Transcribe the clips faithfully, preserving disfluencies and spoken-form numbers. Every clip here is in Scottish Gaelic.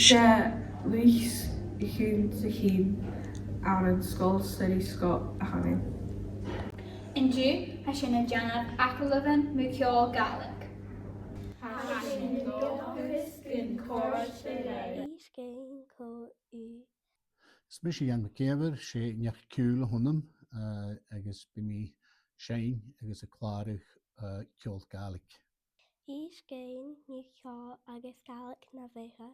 'S e Lùths a' Chùil sa Chinn ann an Sgoil Soiridh Sgot a th' annainn. An-diugh, tha sinn a' dèanamh agallamhan mu cheòl Gàidhlig. Tha sinn an dòchas gun còrd e ribh. Is mise Iain MacÌomhair, 's e neach-ciùil a th' annam, eh, agus bidh mi a' seinn agus a' clàradh, eh, ceòl Gàidhlig. Is cò an ceòl agus Gàidhlig na bheatha?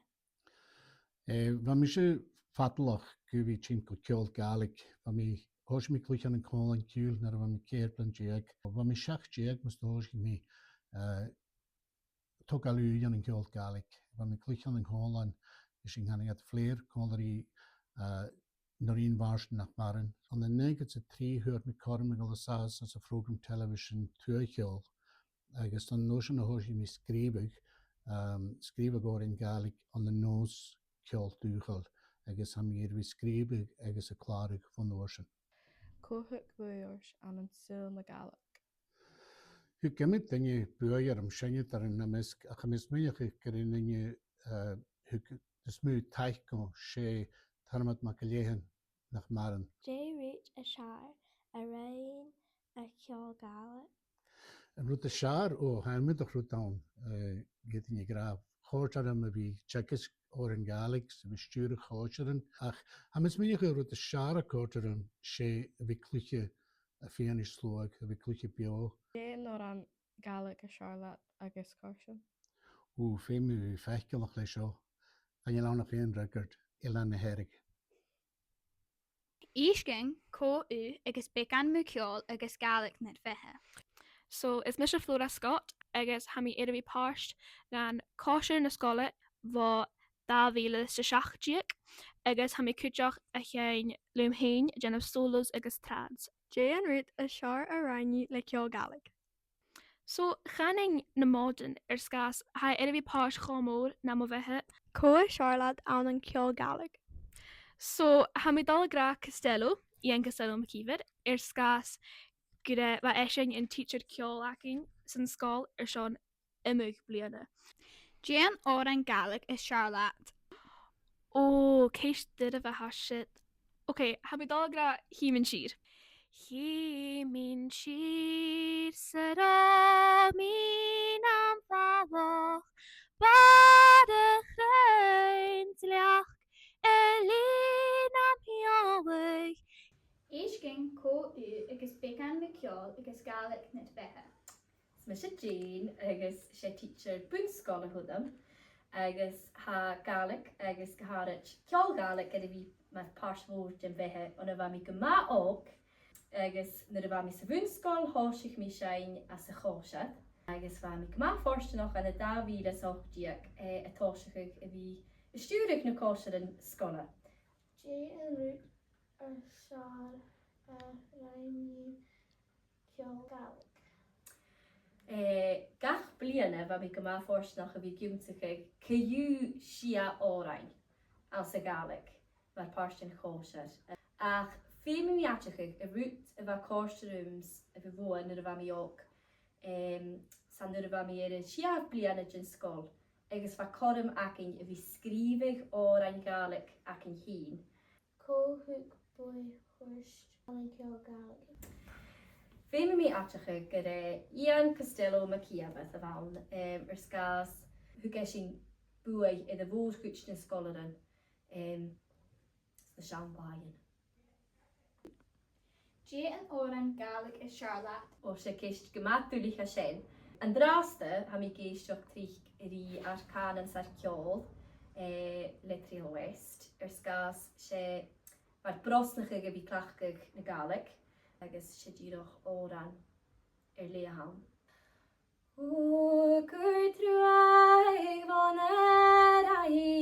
Eh, bha mise fadalach gu bhith a' tighinn gu ceòl Gàidhlig. Bha mi, thòisich mi a' cluich ann an Còmhlan Ciùil nuair a bha mi ceithir bliadhna deug. Bha mi seachd deug mus do thòisich mi, eh, togail ùidh ann an ceòl Gàidhlig. Bha mi a' cluich ann an Còmhlan, is sin, chanadh iad Flare, còmhla ri, eh, Noreen Marsden nach maireann. Ann an naochad 's a trì fhuair mi cothrom a dhol a-steach anns a' phrògram telebhisean Tuath Cheòl, agus an uair sin a thòisich mi a' sgrìobhadh, um, sgrìobhadh òrain Ghàidhlig ann an nòs ceòl dùthchail, agus tha mi air a bhith a' sgrìobhadh agus a' clàradh bhon uair sin. Cò thug buaidh ort ann an saoghal na Gàidhlig? Thug iomadh duine buaidh orm, seinneadairean nam measg, ach tha mi a' smaoineachadh gur e an duine, eh, thug as motha taic dhomh, 's e Tormod MacIllEathain nach maireann. Dè an rud as fheàrr a rinn a' cheòl Gàidhlig? An rud as fheàrr, o, tha iomadach rud ann, eh, ged a nì gu robh. Chòrd e rium a bhith a' teagasg òrain Ghàidhlig, 's a bhith a' stiùireadh chòisirean, ach tha mi a' smaoineachadh an rud as fheàrr a chòrd rium, 's e a bhith a' cluich a' fianais-sluaigh, a bhith a' cluich beò. Dè an t-òran Gàidhlig as fheàrr leat agus carson? Ù, feumaidh mi bhith faiceallach leis seo. Chan eil ann ach aon record, Eilean na Hearadh. Innsibh dhuinn cò thu agus beagan mu cheòl agus Gàidhlig nad bheatha. So, is mise Flora Scott agus tha mi air a bhith pàirt dhen chòisir na sgoile bho dhà mhìle 's a seachd deug agus tha mi cuideachd a' seinn leam fhìn, a' dèanamh solos agus tràds. Dè an rud as fheàrr a rinn thu le ceòl Gàidhlig? So, chanainn na mòdan air sgàth 's tha e air a bhith pàirt cho mòr nam bheatha. Cò as fheàrr leat ann an ceòl Gàidhlig? So, tha mi dol a ràdh Costello, Iain Costello MacÌomhair, air sgàth 's gur e, bha esan an tidsear ceòl againn san sgoil airson iomadh bliadhna. Dè an t-òran Gàidhlig as fheàrr leat? Ò, ceist doirbh a tha siud. Ok, tha mi dol a ràdh Chì mi an sìor. Chì mi an sìor 's a ràdh mi nam bhalach, barrachd rinn dleachd air leth nam beòthach. Innsibh dhuinn cò thu agus beagan mu cheòl agus Gàidhlig nad bheatha. Is mise Jane agus 's e tidsear bun-sgoile a th' annam, agus tha Gàidhlig agus gu h-àraid ceòl Gàidhlig air a bhith mar phàirt mhòr dhem bheatha on a bha mi gu math òg, agus nuair a bha mi sa bhun-sgoil thòisich mi a' seinn anns a' chòisir, agus bha mi gu math fortanach ann an dà mhìle 's a h-ochd deug, eh, a' tòiseachadh a bhith a' stiùireadh na còisirean sgoile. Dè an rud as fheàrr a rinn thu le ceòl Gàidhlig? Eh, gach bliadhna bha mi gu math fortanach a bhith ag ionnsachadh co-dhiù sia òrain anns a' Ghàidhlig mar phàirt den chòisir. Ach feumaidh mi aideachadh, an rud a bha a' còrdadh rium 's a bha mòr nuair a bha mi òg, em, 's ann nuair a bha mi air an t-siathamh bliadhna den sgoil, agus bha cothrom againn a bhith a' sgrìobhadh òrain Ghàidhlig againn fhìn. Cò thug buaidh ort ann an ceòl Gàidhlig? Feumaidh mi aideachadh gur e Iain Costello MacÌomhair a bh' ann, em, air sgàth 's thug esan buaidh air a' mhòr-chuid de na sgoilearan, em, sna seann làithean. Dè an t-òran Gàidhlig as fheàrr leat? Ò, 's e ceist gu math duilich a tha sin. An-dràsta, tha mi ag èisteachd tric ri ar cànan 's ar ceòl, eh, le Trail West, air sgàth 's 's e mar brosnachadh a bhith a' cleachdadh na Gàidhlig, agus 's e dìreach òran air leth a th' ann. Thug thu truagh bhon earrainn